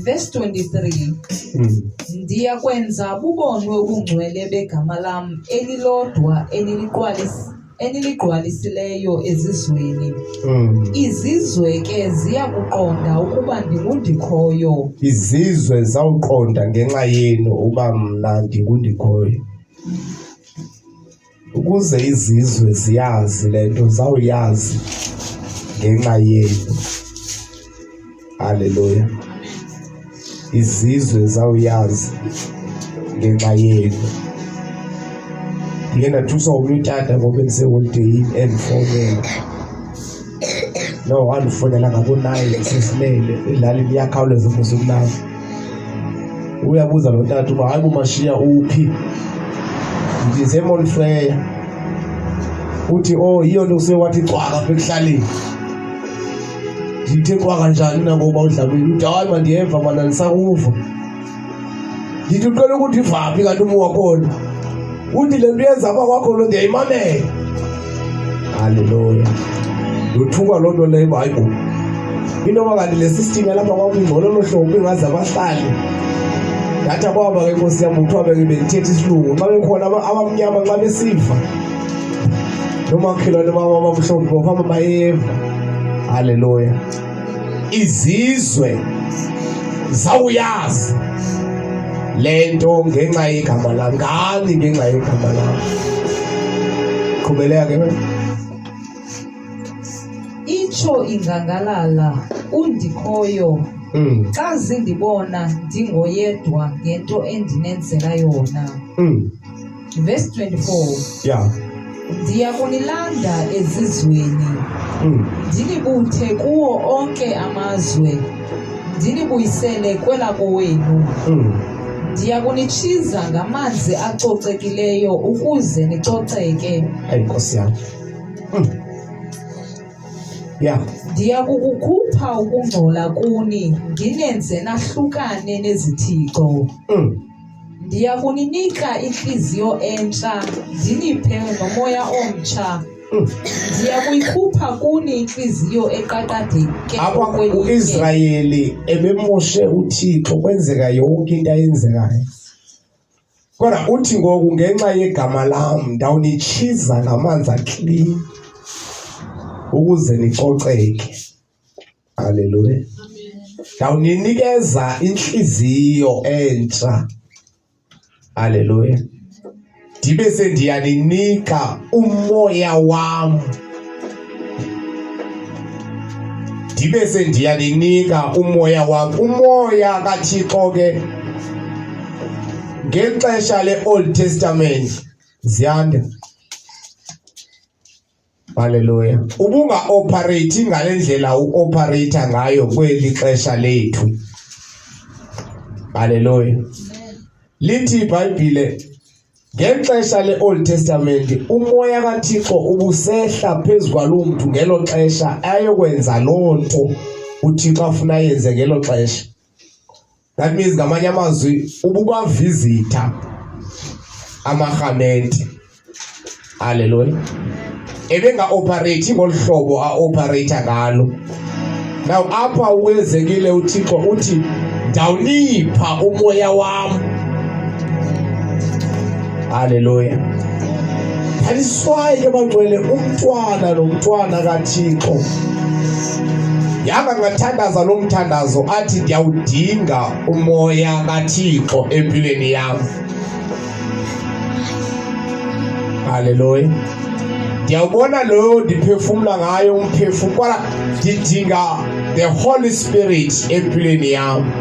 Verse 23. Ndiya kwenza bubonwe ubungcwele begama lam elilodwa eniligqwalisileyo ezizweni. Izizwe ke ziya kuqonda ukuba ndinguNdikhoyo. Izizwe zawuqonda ngenxa yenu uba mna ndinguNdikhoyo. Ukuze izizwe ziyazi le nto, zawuyazi ngenxa yenu. Haleluya. Izizwe zawuyazi ngenxa yenu. Ndike ndathuswa ngomnye utata ngoba endiseholideyini endifowunela. No, wandifowunela ngabo-9 sesilele, elalini iyakhawuleza mos ukulala. Uyabuza lo tata uba hayi bumashiya uphi? NdiseMonfreya. Uthi oh yiyo nto usewathi cwaka apha ekuhlaleni. Ndithe cwaka njani na ngoba uDlamini? Uthi hayi mandiyeva mana ndisakuva. Ndithi uqela ukuthi ivaphi kanti umu wakhona. Uthi le nto yenza apha kwakho lo ndiyayimamela. Haleluya. Ndothuka loo nto leyo uba hayi bo. Inoba kanti le system yalapha kwakho ingcono olo hlobo ingaze abahlali. Ndathi akwaba ke nkosi yam kuthiwa beke bendithetha isilungu xa bekhona abamnyama xa besiva nomakhelwane bam abamhlophe bafama bayeva. Haleluya. Izizwe zawuyazi le nto ngenxa yegama lam, ngani ngenxa yegama lam. Qhubeleka ke wena. Itsho ingangalala uNdikhoyo xa zindibona ndingoyedwa ngento endinenzela yona. Verse 24. Ndiya kunilanda ezizweni, ndinibuthe kuwo onke amazwe, ndinibuyisele kwelakowenu. Ndiya kunitshiza ngamanzi acocekileyo ukuze nicoceke. Ayi Nkosi yam. Ndiya kukukhupha ukungcola kuni, ndinenze nahlukane nezithixo. Ndiya kuninika intliziyo entsha, ndiniphe nomoya omtsha. Ndiya kuyikhupha kuni intliziyo eqaqadeke Apha okwelinye. uIsrayeli ebemoshe uThixo, kwenzeka yonke into ayenzekayo. Kodwa uthi ngoku ngenxa yegama lam ndawunitshiza ngamanzi aklini ukuze nicoceke. Haleluya. Ndawuninikeza intliziyo entsha. Haleluya. Ndibe sendiyaninika umoya wam. Ndibe sendiyaninika umoya wam. Umoya kaThixo ke ngexesha le-Old Testament ziyanda. Haleluya. Ubunga-operate ngale ndlela u-operate ngayo kweli xesha lethu. Haleluya. Lithi iBhayibhile ngexesha le-Old Testament umoya kaThixo ubusehla phezu kwaloo mntu ngelo xesha ayokwenza loo nto uThixo afuna ayenze ngelo xesha. That means ngamanye amazwi ububavizitha amarhamente. Haleluya. Ebenga-operate ngolu hlobo a-operate ngalo. Now apha wezekile uThixo uthi ndawunipha umoya wam. Haleluya. That is why ke bangcwele umntwana nomntwana kaThixo yanga ngathandaza lo mthandazo athi ndiyawudinga umoya kaThixo empilweni yam. Haleluya. Ndiyawubona lo ndiphefumla ngayo umphefumlo, kodwa ndidinga the Holy Spirit empilweni yam.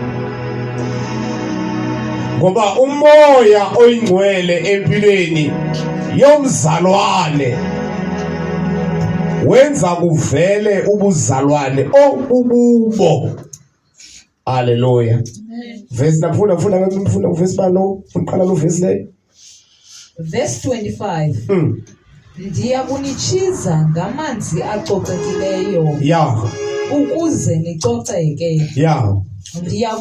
Ngoba umoya oyingcwele empilweni yomzalwane wenza kuvele ubuzalwane obububo. Haleluya. Verse nafuna funa funa verse balo, uqala lo verse leyo. Verse 25. Ndiya kunitshiza ngamanzi acocekileyo. Ukuze nicoceke. Ndiya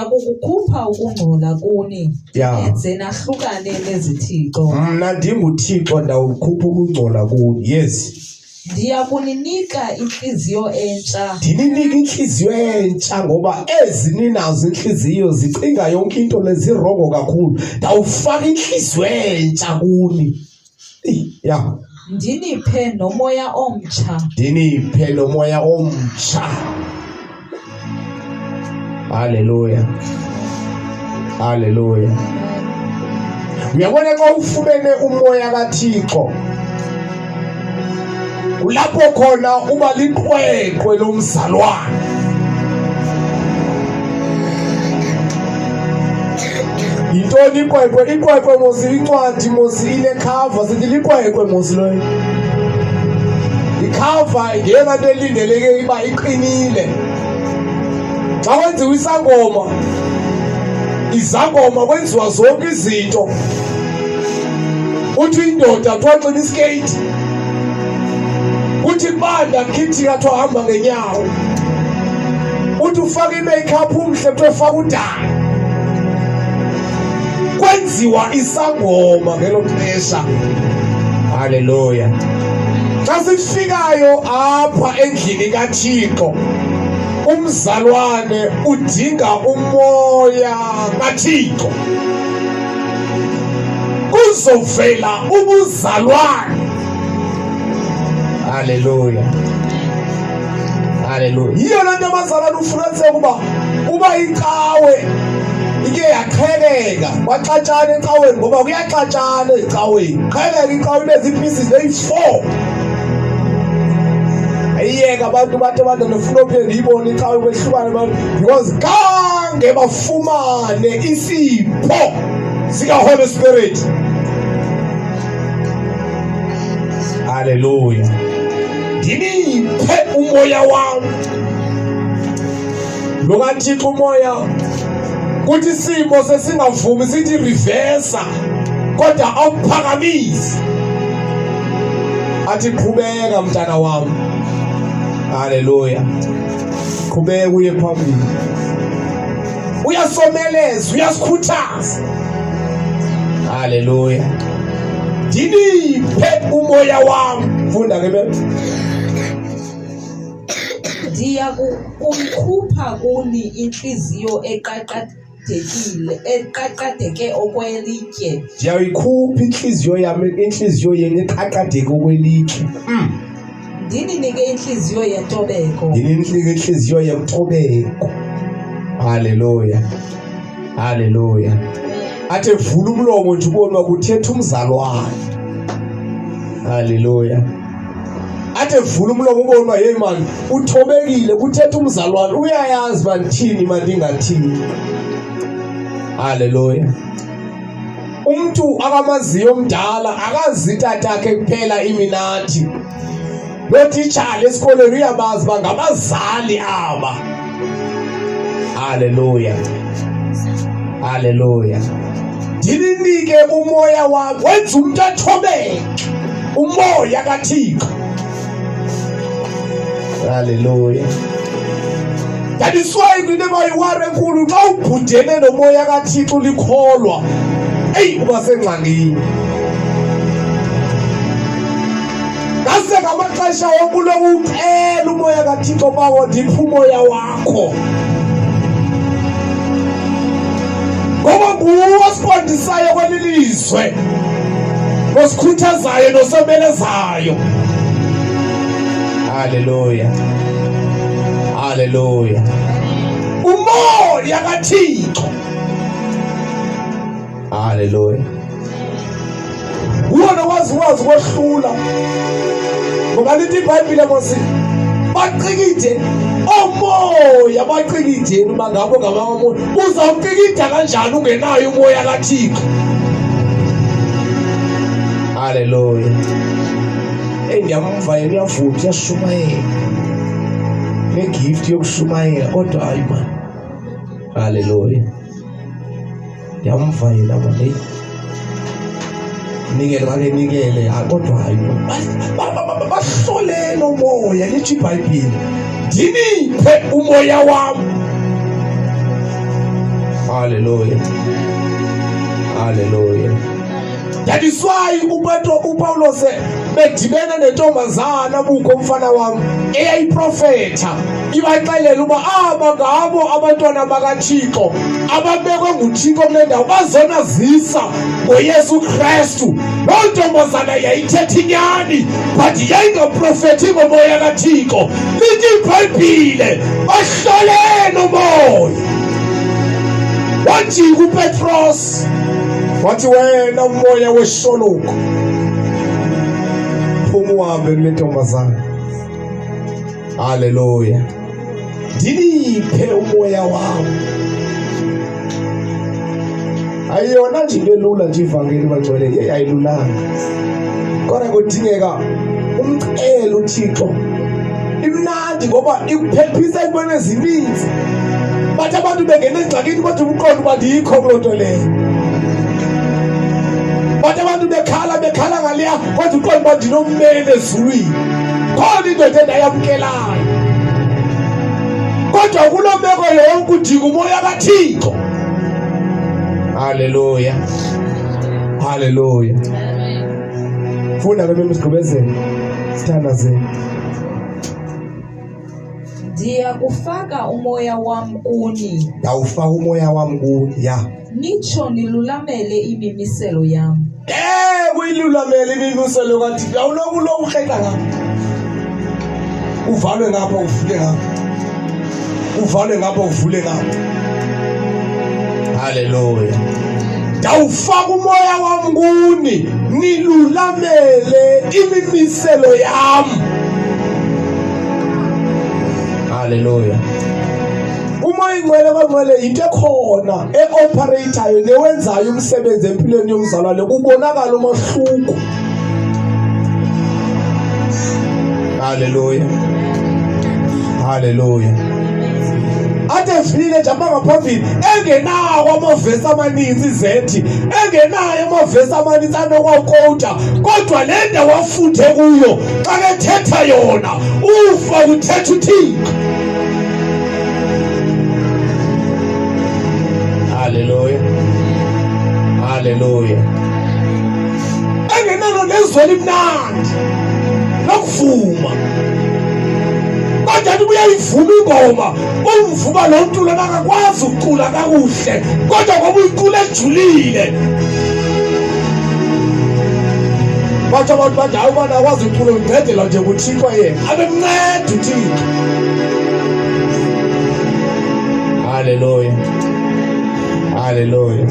kukukhupha ukungcola kuni. Nenze nahlukane nezithixo. Mna ndinguThixo ndawukhupha ukungcola kuni. Yes. Ndiya kuninika intliziyo entsha. Ndininika intliziyo entsha ngoba ezi ninazo intliziyo zicinga yonke into lezirongo kakhulu. Ndawufaka intliziyo entsha kuni. Ya. Ndiniphe nomoya omtsha. Ndiniphe nomoya omtsha. Haleluya. Haleluya. Uyabona xa ufumene umoya kaThixo kulapho khona uba liqweqwe lomzalwane. Yintoni iqweqwe? Iqweqwe mosi incwadi mosi inekhava sithi liqweqwe mosi loyo. Ikhava ngeyona nto elindeleke uba iqinile. Xa kwenziwa isangoma, izangoma kwenziwa zonke izinto. Uthi indoda kuthiwa nxiba isikeyiti, uthi kubanda khithika kuthiwa hamba ngenyawo, uthi ufake i-makeup umhle kuthiwa faka udaka. Kwenziwa isangoma ngelo xesha. Haleluya. Xa sifikayo apha endlini kaThixo, umzalwane udinga umoya kaThixo. Kuzovela ubuzalwane. Haleluya. Haleluya. Yiyo le nto abazalwane ufumaniseka uba uba icawe ike yaqheleka kwaxatshana ecaweni ngoba kuyaxatshana ezicaweni qheleka icawe ibe zii-pieces eyi-four ayiyeka abantu bathi abantu ndifuna uphinde ndiyibone icawe kwehlukane abantu because kange bafumane isipho sikaHoly Spirit. Haleluya. Ndiniphe umoya wam. Lo kaThixo umoya kuthi isimo sesingavumi sithi reversa kodwa awuphakamisi athi qhubeka mntana wam. Haleluya. Qhubeka uye phambili. Uyasomeleza, uyasikhuthaza. Haleluya. Ndiniphe umoya wam. Funda ke bebe. Ndiya kuyikhupha kuni intliziyo eqaqadekile, eqaqadeke okwelitye. Ndiyayikhupha intliziyo yam, intliziyo yenu eqaqadeke okwelitye. Ndininike intliziyo yentobeko. Ndininike intliziyo yentobeko. Haleluya. Haleluya. Athi evula umlomo nje ubone uba kuthetha umzalwane. Haleluya. Athi evula umlomo ubone uba hey man uthobekile kuthetha umzalwane uyayazi uba ndithini mandingathini. Haleluya. Umntu akamaziyo omdala akazi tatakhe kuphela iminathi. Notitshala esikolweni uyabazi uba ngabazali aba. Haleluya. Haleluya. Ndininike umoya wam wenza umntu athobeke. Umoya kaThixo. Haleluya. That is why kwinto emayiwari enkulu xa ubhudene nomoya kaThixo ulikholwa. Eyi uba sengxakini. Ngase ngamaxesha wonke uloku ucela umoya kaThixo bawo ndiphe umoya wakho. Ngoba nguwe osiqondisayo kweli lizwe. Nosikhuthazayo nosobelezayo. Haleluya. Haleluya. Umoya kaThixo. Haleluya. Uwona wazi wazi kwehlula. Ngoba lithi iBhayibhile mose baqikide omoya baqikide uba ngabo ngabamamoya uzawuqikida kanjani ungenayo umoya kaThixo. Haleluya. Hey ndiyamva yena uyavuma uyashumayela. Le gift yokushumayela kodwa hayi man. Haleluya. Ndiyamva yena man hey. Nikele ngake nikele kodwa hayi bahlolele umoya lithi iBhayibhile. Ndiniphe umoya wam. Haleluya. Haleluya. That is why uPetro uPawulos bedibene nentombazana bukho umfana wam eyayiprofetha ibaxelela uba aba ngabo abantwana bakaThixo ababekwe nguThixo kule ndawo bazonazisa ngoYesu Kristu. Loo ntombazana yayithetha inyani but yayingaprofethi ngomoya kaThixo. Lithi iBhayibhile bahlolene umoya. Wajika uPetros wathi wena moya weshologo phuma uhambe kule ntombazana. Haleluya. Ndiniphe umoya wam. Ayiyona nje into elula nje ivangeli bangcwele, yeyi ayilulanga. Kodwa kudingeka umcele uThixo. Imnandi ngoba ikuphephisa entweni ezininzi. Bathi abantu bengena engxakini kodwa umqondo uba ndikho kuloo nto leyo. Bathi abantu bekhala bekhala ngaleya kodwa uqonda uba ndinommeli ezulwini. Khona indoda endayamkelayo. Kodwa kuloo meko yonke udinga umoya kaThixo. Haleluya. Haleluya. Funda ke mimi sigqibezele. Sithandazeni. Ndiya kufaka umoya wam kuni. Ndawufaka umoya wam kuni, ya. Nitsho nilulamele imimiselo yam. Eh, uyilulamele imimiselo kaThixo. Awuloku lo urheqa ngapha. Uvalwe ngapha uvule ngapha. Uvalwe ngapha uvule ngapha. Haleluya. Ndawufaka umoya wam kuni nilulamele imimiselo yam. Haleluya. Umoya ingcwele kwangcwele yinto ekhona eoperatayo newenzayo umsebenzi empilweni yomzalwane kubonakala umahluko. Haleluya. Haleluya. Ade evile nje abangaphambili engenawo amavesi amaninzi zethi engenayo amavesi amaninzi anokwakota kodwa le ndawo afunde kuyo xa kethetha yona ufa kuthetha uThixo. Haleluya. Haleluya. Engenalo nezwi elimnandi lokuvuma. Kodwa athi uyayivuma ingoma, umvuma lo mntu lona akakwazi ukucula kakuhle, kodwa ngoba uyicula ejulile. Bathi abantu bathi hayi ubana akwazi ukucula uncedela nje nguThixo yena. Abemnceda uThixo. Haleluya. Haleluya.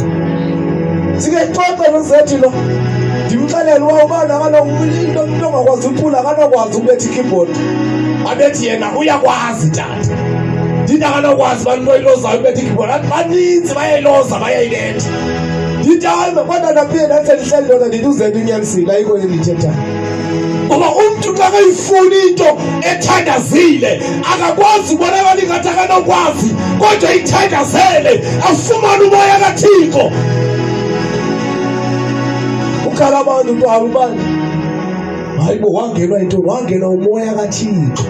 Sike xoxe nozethi lo. Ndimxelele uba ubana kaloku into umntu ongakwazi ucula akanokwazi ukubetha i-keyboard. Abethi yena uyakwazi tata. Ndithi akanokwazi uba into oyilozayo ubetha i-keyboard. Athi baninzi bayayiloza bayayibetha. Ndithi hayi kodwa ndaphinde ndathi ndihleli ndoda ndithi uzethu unyanisile ayikho into endiyithethayo. Ngoba umntu xa kayifuni into ethandazile akakwazi ubonakala ingathi akanokwazi kodwa ithandazele afumane umoya kaThixo. Ukhala abantu kuthiwa ubani hayi bo wangenwa yintoni wangenwa umoya kaThixo.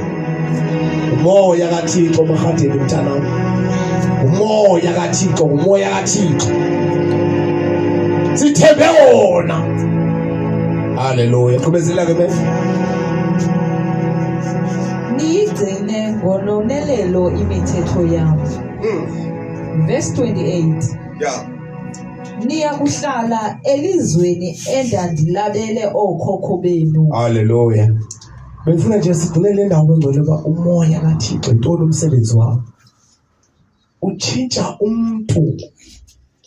Umoya kaThixo marhadeni mntanam. Umoya kaThixo umoya kaThixo. Sithembe wona. Haleluya. Qhubezela ke mef. Niyigcine ngononelelo imithetho yam. Verse 28. Yeah. Niya kuhlala elizweni endandilabele ookhokho benu. Haleluya. Bengifuna nje sigcine le ndawo bengcwele uba umoya kaThixo yintoni umsebenzi wawo. Utshintsha umntu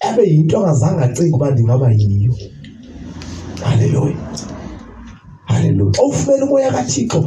abe yinto angazange acinge uba ndingaba yiyo. Haleluya. Haleluya. Xa ufumene umoya kaThixo